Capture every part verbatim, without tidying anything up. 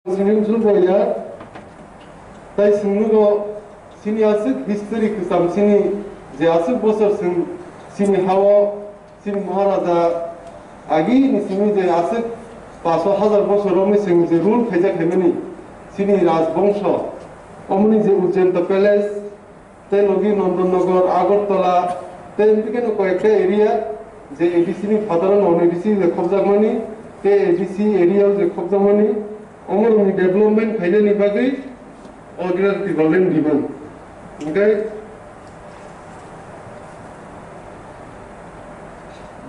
Sini chwng bo ya, tai chwng nugo sini aswk history kwcham sini je aswk bosor chwng sini hao sini Maharaja agi ni simi je aswk paso hajar bosor romwi chwng je rule khaijak khaimani sini Rajbongso omoni je Ujjayanta Palace, tei logi Nandanagar, Agartala, tei bikeno koyekta area je A D C ni phataro non A D C je khobjakmani, tei A D C area o je khobjakmani, omorokni development khainani bagwi o Greater Tipraland demand. Hwnkhe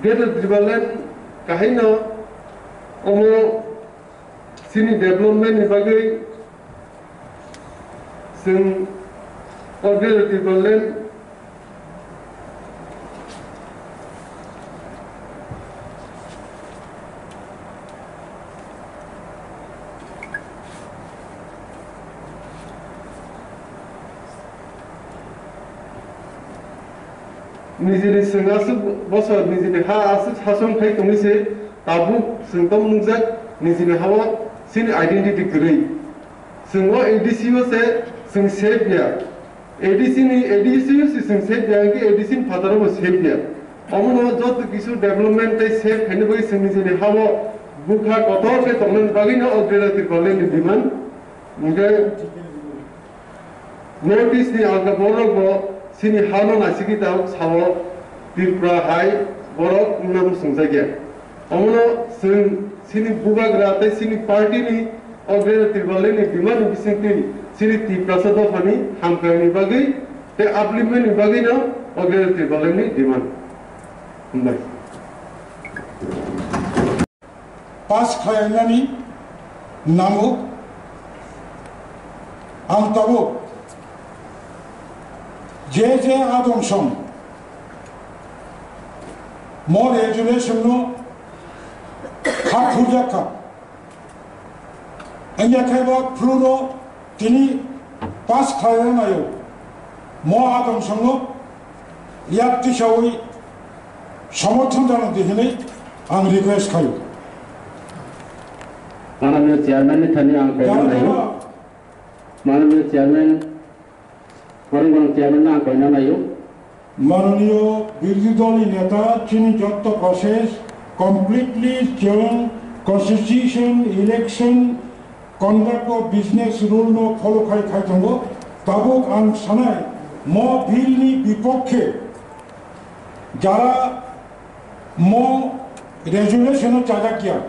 Greater Tipraland kahaino omo chini development ni bagwi chwng o Greater Tipraland nijini chwng aswk bosor nijini ha aswk sason khai tongwi se tabuk chwng tamo nukjak nijini hao chini identity kwrwi. Chwng o A D C o se chwng safe ya. A D C ni, A D C o se chwng safe ya, hwnkhe A D C ni phataro bo safe ya. Omono joto kisu development tei safe khaina bagwi chwng nijini hao bukha kotor khe tongnani bagwino o Greater Tipraland ni demand. Hwnkhe North East ni alka borok bo chini hano naisingwi tabuk sao Tripura hai borok wngna muchungjakya. Omono chwng chini bubagra tei chini party ni o Greater Tipraland ni demand ni bisingtwi chini Tiprasa dophani hamkraini bagwi tei upliftment ni bagwino o Greater Tipraland ni demand. Hambai. Pass khlainani nango. Ang tabuk je je adong song mo resolution no hak hujak kha. Wngya khe bo phuru no tini pass khlaina naio. Mo adong song no yak tisawi somorthon jano di hinwi ang request khaio. Mananiyo chairman ni thani ang koina naio. Mananiyo chairman, borok borok chairman no ang koina naio. Mananiyo birodhi dol ni neta chini jotto process completely chwng constitution, election, conduct of business rule no follow khai khai tongo. Tabuk ang sanai mo bill ni bipokhe jara mo resolution o chajak ya,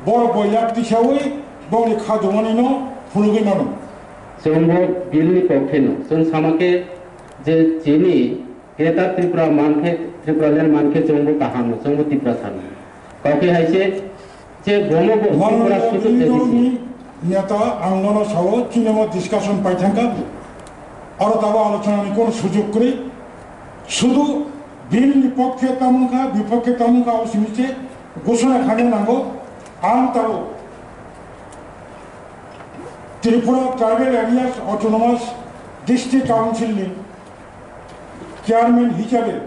borok bo yak tisawi bongni kha dumani no phunugwi mano. Chwngbo bill ni pokhe no chwng sama khe je chini Greater Tripura mankhe, Tripura land mankhe chwngbo kaham no, chwngbo Tiprasa no. Kokhe hai se je bomo bo Tripura Mananiyo sujuk bill ni neta ang nono sao chini mo discussion pai thangka. Aro tabo alochona ni kono sujuk kwrwi. Sudu bill ni pokhe tamung kha, bipokhe tamung kha, o simi se gosona khaina nango. Ang tabo Tripura Tribal Areas Autonomous District Council ni chairman hisabe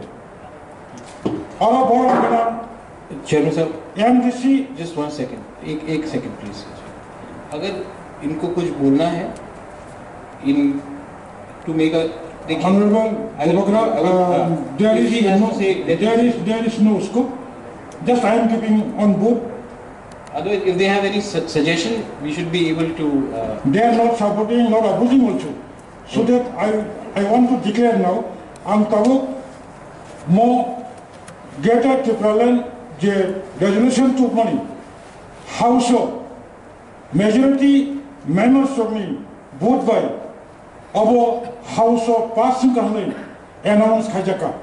aro borok gwnang Chairman sir, M D C just one second, एक एक second please. अगर इनको कुछ बोलना है, in to make a Honorable Debagra, uh, there is no, there is, there is no scope. Just I am keeping on board. Otherwise, if they have any suggestion, we should be able to. They are not supporting, not opposing also. So that I, I want to declare now, ang tabuk mo Greater Tipraland je resolution tubmani House o majority members rokni vote bai abo House o pass wngkha hwnwi announce khaijakha.